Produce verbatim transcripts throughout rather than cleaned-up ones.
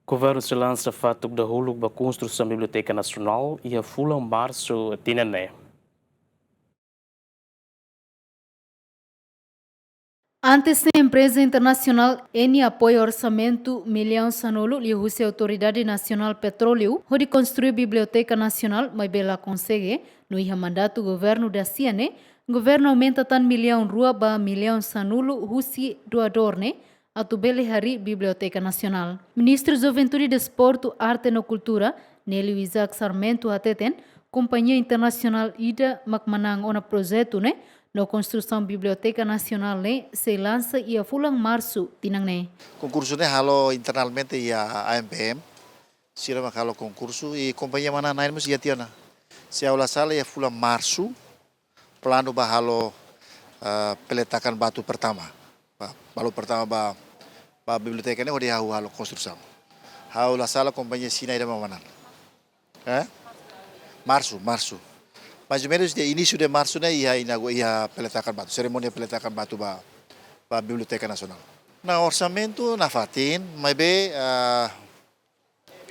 Governu sei lansa fatuk dahuluk ba konstrusaun Biblioteka Nasionál iha fulan Marsu tinan ne'e. Antes ne'e, empreza internasionál Eni apoia orsamentu millaun sanulu liuhusi Autoridade Nasionál Petróleu hodi konstrui Biblioteka Nasionál, maibé la konsege. No iha mandatu governu dala ida ne'e, governu aumenta tan millaun rua ba millaun sanulu husi doadór ne'e, atu bele harii Biblioteka Nasionál. Ministru Juventude, Desportu, Arte no Kultura, Nélio Isaac Sarmento hateten, kompañia internasionál ida mak manán ona projetu ne'e, no konstrusaun Biblioteka Nasionál ne'e sei lansa iha fulan Marsu tinan ne'e. Konkursu ne'e halo internamente iha A N P M, sira mak halo konkursu, i kompañia manán-na'in mós iha tiha ona. Se ha'u la sala, iha fulan Marsu, planu ba halo, eh, peletakan batu pertama. Ba, balun pertama ba, ba biblioteka ne'e hodi hahú halo konstrusaun. Ha'u la sala, kompañia Xina ida mak manán. Eh? Marsu, Marsu. Mais ou menus de inísiu de Marsu ne'e iha inagu-, iha peletakan batu, serimónia peletakan batu ba, ba Biblioteka Nasionál. Ona orsamentu nafatin, maibé, ah,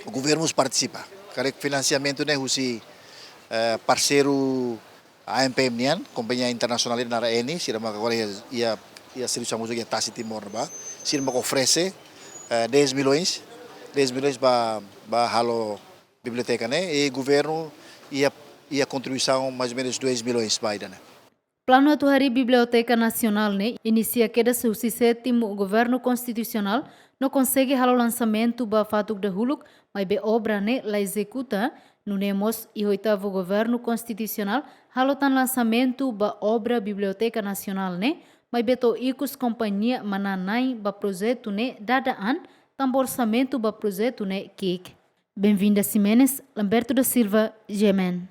governu mós partisipa. Karik finansiamentu ne'e husi, eh, parseiru A N P M nian, kompañia internasionál ida naran Eni, sira mak agora iha, iha, iha servisu hamutuk iha tasi Timor ne'ebá. Sira mak oferese, eh, dez milhões, dez milhões ba, ba halo biblioteka ne'e, i governu iha, iha kontribuisaun mais ou menus dois milhões ba ida-ne'e. Planu atu harii Biblioteka Nasionál ne'e inisia kedas husi sétimu governu konstitusionál, no konsege halo lansamentu ba fatuk dahuluk, maibé obra ne'e la ezekuta. Nune'e mós iha oitavu governu konstitusionál halo tan lansamentu ba obra Biblioteka Nasionál ne'e, maibé to'o ikus kompañia manán-na'in ba projetu ne'e dada an, tanba orsamentu ba projetu ne'e ki'ik. Benvinda Ximenes, Lamberto da Silva, G M N.